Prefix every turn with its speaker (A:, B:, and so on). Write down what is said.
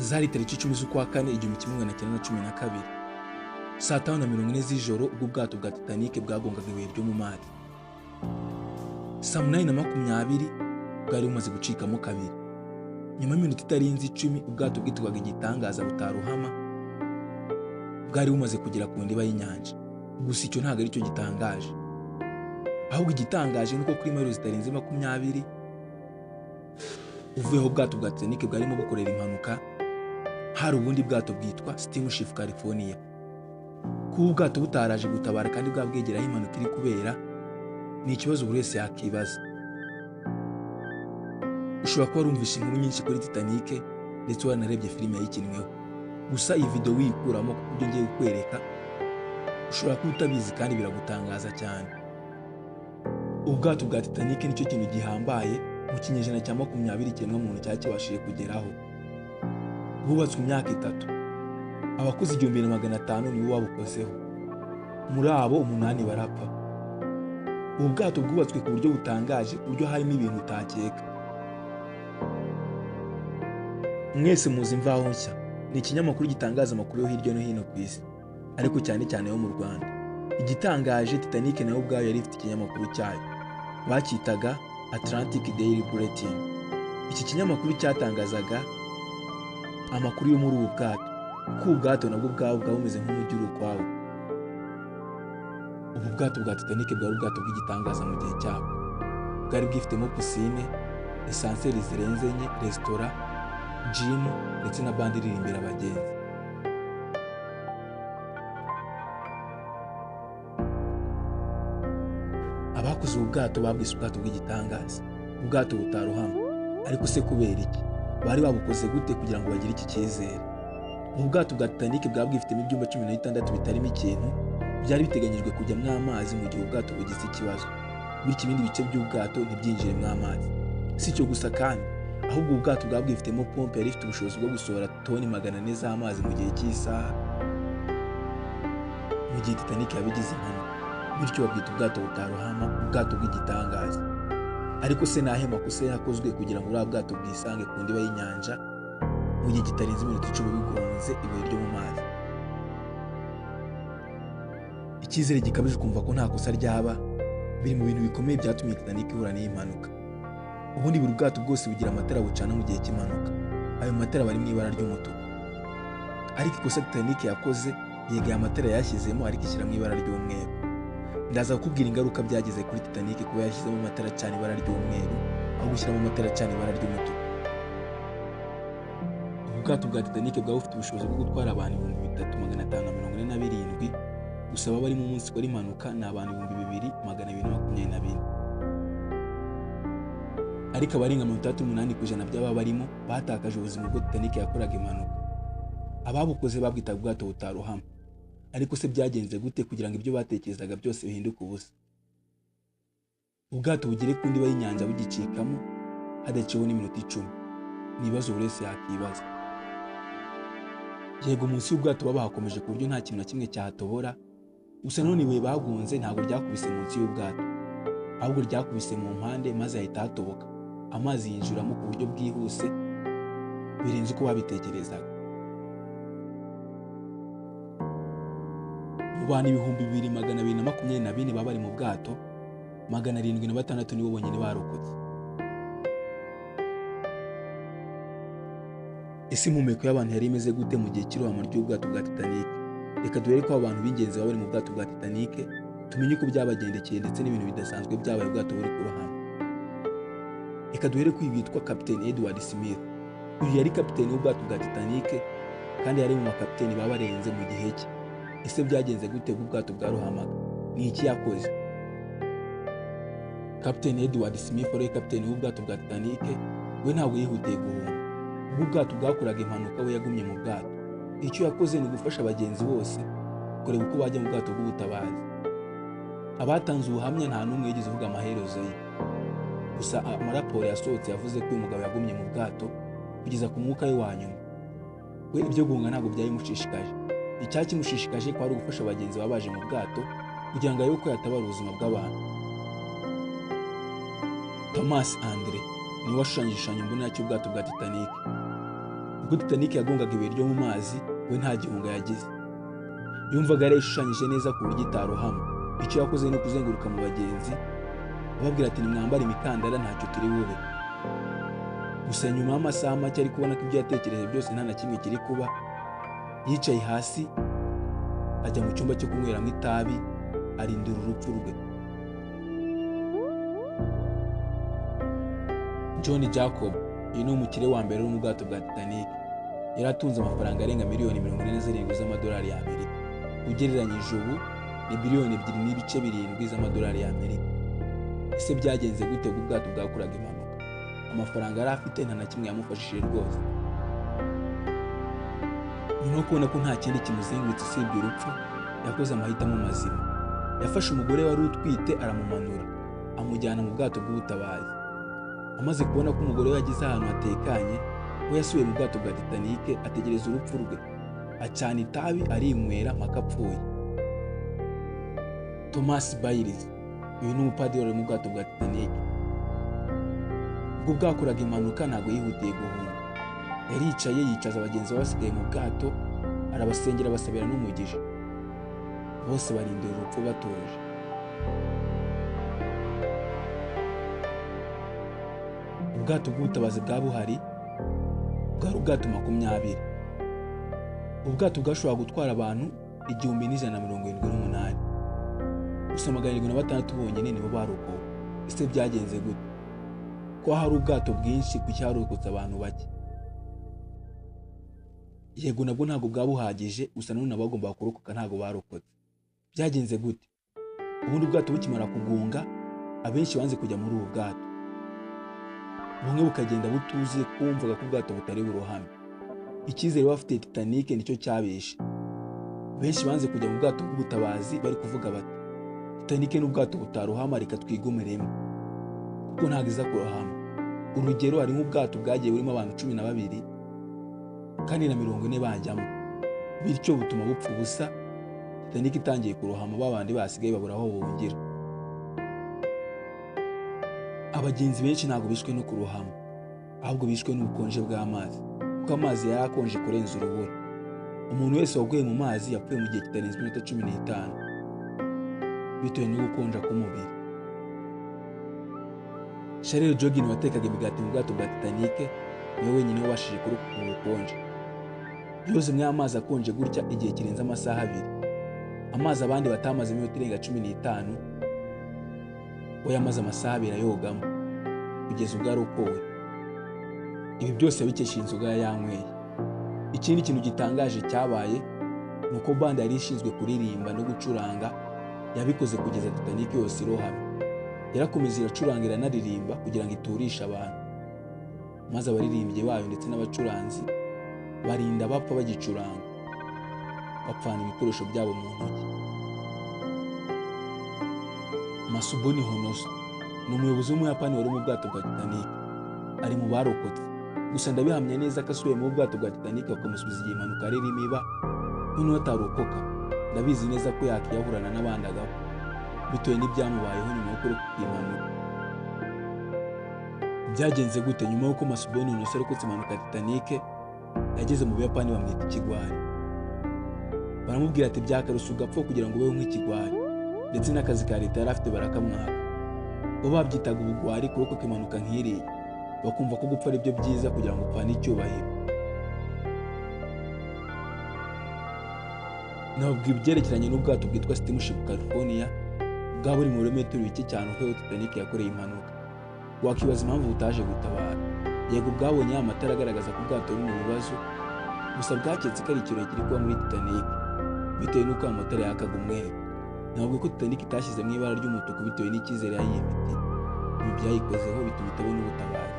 A: Zari tariki 10 z'ukwa kane 1912 saa 5:40 z'ijoro ubwo ubwato bwa Titanic bwagongaga ibuye ryo mu mazi. Saa 8:20 bwari bumaze gucikamo kabiri. Nyuma y'iminota itarenze 10 ubwato bwitwaga igitangaza butaruhama bwari bumaze kugera ku ndiba y'inyanja. Gusa icyo ntabwo aricyo gitangaje, ahubwo igitangaje nuko kuri mayiro zitarenze 20 uvuyeho ubwato bwa Titanic bwarimo bukorera impanuka, hari ubundi bwato bwitwa Steamship California. Kuba ubwato butaraje gutabara kandi bwabwegeraho impanuka iri kubera ni ikibazo buri wese yakibaza. Ushobora kuba warumvishe inkuru nyinshi kuri Titanic ndetse waranarebye filime yayikinweho. Gusa iyi video wiyikuramo kuko ibyo ngiye kukwereka ushobora kuba utabizi kandi biragutangaza cyane. Ubwato bwa Titanic nicyo kintu gihambaye mu kinyejana cya 20 ikiremwamuntu cyakibashije kugeraho. Bwubatswe imyaka 3, abakozi 1500 nibo babukozeho, muri abo 8 barapfa. Ubu bwato bwubatswe ku buryo butangaje, ku buryo harimo ibintu utakeka. Mwese muzi Imvaho Nshya ni ikinyamakuru gitangaza amakuru yo hirya no hino ku isi, ariko cyane cyane yo mu Rwanda. Igitangaje, Titanic nayo ubwayo yari ifite ikinyamakuru cyayo bacyitaga Atlantic Daily Bulletin. Iki kinyamakuru cyatangazaga amakuru yo muri ubu bwato, kuko ubu bwato nabwo ubwabo bwaba bumeze nk'umujyi uri ukwawo. Ubu bwato bwa Titanic bwari ubwato bw'igitangaza mu gihe cyabwo. Bwari bwifitemo pisine, esanseri zirenze 4, resitora, gym ndetse na bande iririmbira abagenzi. Abakoze ubu bwato babwise ubwato bw'igitangaza, ubwato butaruhama. Ariko se kubera iki? Bari babukoze gute kugira ngo bagire iki cyizere? Ubu bwato bwa Titanic bwaba bwifitemo ibyumba 16 bitarimo ikintu, byari biteganyijwe kujyamo amazi mu gihe ubwato bugize ikibazo, bityo ibindi bice by'ubwato ntibyinjiremo amazi. Si icyo gusa kandi, ahubwo ubwato bwaba bwifitemo pompe yari ifite ubushobozi bwo gusohora toni 400 z'amazi mu gihe cy'isaha, mu gihe Titanic yabigize impanuka. Bityo babwita ubwato butarohama, ubwato bw'igitangaza. Ariko se nahe makosa yakozwe kugira ngo uriya bwato bwisange ku ndiba y'inyanja mu gihe kitarenze iminota 10 bigonze ibuye ryo mu mazi? Icyizere gikabije kumva ko nta kosa ryaba biri mu bintu bikomeye byatumye Titanic ihura n'iyi mpanuka. Ubundi buri bwato bwose bugira amatara bucana mu gihe cy'impanuka. Ayo matara bari mu ibara ry'umutuku. Ariko ikosa Titanic yakoze, yegaye amatara yashyizemo ariko ishyira mu ibara ry'umweru. Ndaza kukubwira ingaruka byageze kuri Titanic kuba yashyizemo amatara acana ibara ry'umweru aho gushyiramo amatara acana ibara ry'umutuku. Ubu bwato bwa Titanic bwaba bufite ubushobozi bwo gutwara abantu 3547, gusa baba barimo umunsi ukora impanuka ni abantu 2224. Ariko abarenga 68% by'ababa barimo batakaje ubuzima ubwo Titanic yakoraga impanuka. Ababukoze babwitaga ubwato butarohama. Ariko se byagenze gute kugira ngo ibyo batekerezaga byose bihinduke ubusa? Ubwato bugere ku ndiba y'inyanja bugicikamo hadaciweho n'iminota 10. Ni ibibazo buri wese yakibaza. Yego, munsi y'ubwato baba hakomeje ku buryo nta kintu na kimwe cyahatobora. Gusa none ibuye bagunze ntabwo ryakubise munsi y'ubwato, ahubwo ryakubise mu mpande maze hahita hatoboka, amazi yinjiramo ku buryo bwihuse birenze uko babitekerezaga. Mu bantu 2224 baba bari mu bwato, 706 nibo bonyine barokotse. Ese impumeko y'abantu yari imeze gute mu gihe cy'irohama ry'ubwato bwa Titanic? Reka duhere ko abantu b'ingenzi baba bari mu bwato bwa Titanic, tumenye uko byabagendekeye ndetse n'ibintu bidasanzwe byabaye ubwato buri kurohama. Reka duhere ko uyu witwa Captain Edward Smith. Uyu yari kapiteni w'ubwato bwa Titanic kandi yari mu bakapiteni baba barenze mu gihe cye. Ese byagenze gute ubwo ubwato bwarohamaga? Ni iki yakoze? Captain Edward Smith wari kapiteni w'ubwato bwa Titanic, we ntabwo yihutiye guhunga. Ubwo ubwato bwakoraga impanuka we yagumye mu bwato. Icyo yakoze ni gufasha abagenzi bose kureba uko bajya mu bwato bw'ubutabazi. Abatanze ubuhamya nta n'umwe yigeze uvuga amaherezo ye. Gusa amaraporo yasohotse yavuze ko uyu mugabo yagumye mu bwato kugeza ku mwuka we wa nyuma. We ibyo guhunga ntabwo byari bimushishikaje. Icyakimushishikaje kwari ugufasha abagenzi baba baje mu bwato kugira ngo arebe ko yatabara ubuzima bw'abantu. Thomas Andre niwe washushanyije igishushanyo mbonera cy'ubwato bwa Titanic. Ubwo Titanic yagongaga ibuye ryo mu mazi, we nta gihunga yagize. Yumvaga yarayishushanyije neza ku buryo itarohama. Icyo yakoze ni ukuzenguruka mu bagenzi ababwira ati nimwambare imikandara ntacyo turi bube. Gusa nyuma y'amasaha make ari kubona ko ibyo yatekereje byose nta na kimwe kiri kuba, yicaye hasi ajya mu cyumba cyo kunyweramo itabi arindira urupfu rwe. John Jacob, uyu ni umukire wa mbere wo mu bwato bwa Titanic. Yari atunze amafaranga arenga miliyoni 47 z'amadolari y'Amerika. Ugereranyije ubu ni biliyoni 2.7 z'amadolari y'Amerika. Ese byagenze gute ubwo ubwato bwakoraga impanuka? Amafaranga yari afite nta na kimwe yamufashije rwose. Nyuma yo kubona ko nta kindi kimuzengurutse usibye urupfu, yakoze amahitamo mazima. Yafashe umugore wari utwite aramumanura, amujyana mu bwato bw'ubutabazi. Amaze kubona ko umugore we yageze ahantu hatekanye, we yasubiye mu bwato bwa Titanic ategereza urupfu rwe, acana itabi arinywera mpaka apfuye. Thomas Baylis, uyu ni umupadiri wari mu bwato bwa Titanic. Ubwo bwakoraga impanuka ntabwo yihutiye guhunga. Yaricaye yicaza abagenzi basigaye mu bwato, arabasengera abasabira n'umugisha. Bose barindira urupfu batuje. Ubwato bw'ubutabazi bwa buhari bwari ubwato 20. Ubwato bwashobora gutwara abantu 1178. Gusa 706 bonyine nibo barokowe. Ese byagenze gute? Ko hari ubwato bwinshi kuki harokotse abantu bake? Yego nabwo ntabwo bwabuhagije, gusa nanone abagomba kurokoka ntabwo barokotse. Byagenze gute? Ubundi ubwato bukimara kugunga, abenshi banze kujya muri ubu bwato. Bumwe bukagenda butuzuye kumvaga ko ubwato butari burohame. Icyizere bafite Titanic nicyo cyabishe. Benshi banze kujya mu bwato bw'ubutabazi bari kuvuga bati Titanic ni ubwato butarohama, reka twigumiremo kuko ntabwo iza kurohama. Urugero hari nk'ubwato bwagiye burimo abantu 12 kandi na 40 banjyamo, bityo butuma bupfa ubusa. Titanic itangiye kurohama, babandi basigaye babura aho buhungira. Abagenzi benshi ntabwo bishwe no kurohama, ahubwo bishwe n'ubukonje bw'amazi, kuko amazi yari akonje kurenza urubura. Umuntu wese waguye mu mazi yapfuye mu gihe kitarenze iminota 15 bitewe no gukonja k'umubiri. Charles Jogin watekaga imigati mu bwato bwa Titanic niwe wenyine wabashije kurokoka ubukonje. Yoze mwe amazi akonje gutya igihe kirenze amasaha 2. Amazi abandi batamaze iminota irenga 15, we yamaze amasaha 2 ayogamo kugeza ubwo arokowe. Ibi byose yabikesha inzoga yanyweye. Ikindi kintu gitangaje cyabaye ni uko band yari ishinzwe kuririmba no gucuranga yabikoze kugeza Titanic yose irohamye. Yarakomeza iracuranga iranaririmba kugira ngo iturishe abantu, maze abaririmbyi bayo ndetse n'abacuranzi barinda bapfa bagicuranga, bapfana ibikoresho byabo mu ntoki. Masubuni Honoso ni umuyobozi w'Umuyapani wari mu bwato bwa Titanic, ari mu barokotse. Gusa ndabihamya neza ko asubiye mu bwato bwa Titanic bakamusubiza igihe impanuka yari irimo iba, noneho atarokoka. Ndabizi neza ko yakiyahurana n'abandi agapfa bitewe n'ibyamubayeho nyuma yo kurokoka iyi mpanuka. Byagenze gute nyuma y'uko Masubuni Honoso arokotse impanuka ya Titanic? Yageze mu Buyapani bamwita ikigwari. Baramubwira ati byakarusha ugapfa kugira ngo ubeho nk'ikigwari, ndetse n'akazi ka leta yari afite barakamwaka. Bo babyitaga ubugwari kurokoka impanuka nk'iriya, bakumva ko gupfa ari byo byiza kugira ngo upfane icyubahiro. Nababwiye ibyerekeranye n'ubwato bwitwa Steamship California, bwaba buri mu birometero bike cyane uko Titanic yakoreye impanuka. Wakibaza impamvu butaje gutabara. Yego bwabonye ya matara agaragaza ko ubwato buri mu bibazo, gusa bwaketse ko ari ikirori kiri kuba muri Titanic bitewe n'uko amatara yakaga umweru. Ntabwo ko Titanic itashyizemo ibara ry'umutuku bitewe n'icyizere yayifitiye. Ibi byayikozeho bituma itabona ubutabazi.